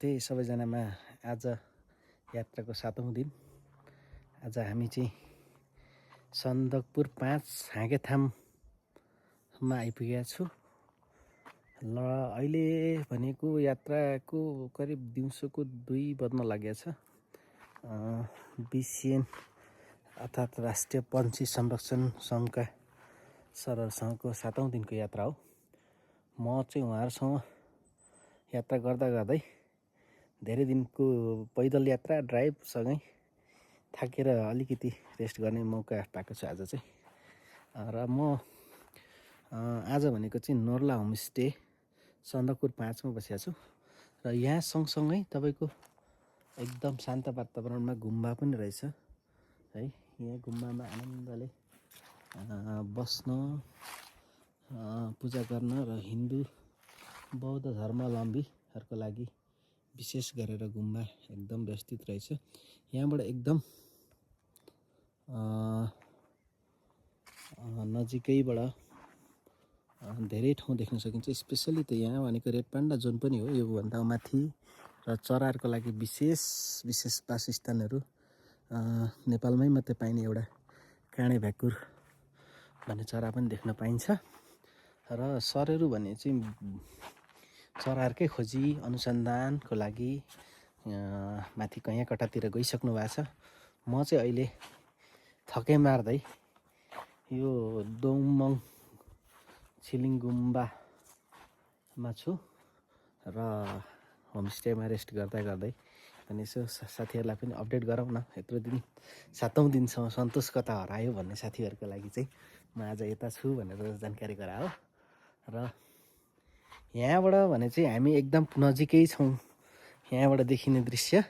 त्यही सबैजनामा आज यात्राको 7औं दिन। आज हामी चाहिँ सन्दकपुर 5 हाँगेथाममा आइपुगेका छु ल। अहिले भनेको यात्राको करिब दिउँसोको 2 बज्न लागेको छ। बिसिएन अर्थात् राष्ट्रिय पन्छी संरक्षण सङ्घका सरहरूसँगको 7औं दिनको यात्रा हो। म चाहिँ उहाँहरूसँग यात्रा गर्दा गर्दै धेरै दिनको पैदल यात्रा ड्राइभसँगै थाकेर अलिकति रेस्ट गर्ने मौका पाएको छु आज चाहिँ। र म आज भनेको चाहिँ नोर्ला होमस्टे सन्दकपुर 5 मा बसेको छु। र यहाँ सँगसँगै तपाईँको एकदम शान्त वातावरणमा गुम्बा पनि रहेछ है। यहाँ गुम्बामा आनन्दले बस्न, पूजा गर्न र हिन्दू बौद्ध धर्मावलम्बीहरूको लागि विशेष गरेर गुम्बा एकदम व्यवस्थित रहेछ। यहाँबाट एकदम नजिकैबाट धेरै ठाउँ देख्न सकिन्छ। स्पेसली त यहाँ भनेको रेड पान्डा जोन पनि हो योभन्दा माथि, र चराहरूको लागि विशेष वासस्थानहरू नेपालमै मात्रै पाइने एउटा काँडे भ्याकुर भन्ने चरा पनि देख्न पाइन्छ। र सरहरू भने चाहिँ चराहरूकै खोजी अनुसन्धानको लागि माथि कैयाँ कटातिर गइसक्नु भएको छ। म चाहिँ अहिले थके मार्दै यो दोङमङ छिलिङ गुम्बामा छु र होमस्टेमा रेस्ट गर्दा गर्दै अनि यसो साथीहरूलाई पनि अपडेट गरौँ न, यत्रो दिन 7औं दिनसम्म सन्तोष कता हरायो भन्ने साथीहरूको लागि चाहिँ म आज यता छु भनेर जानकारी गरायो। र यहाँबाट भने चाहिँ हामी एकदम नजिकै छौँ। यहाँबाट देखिने दृश्य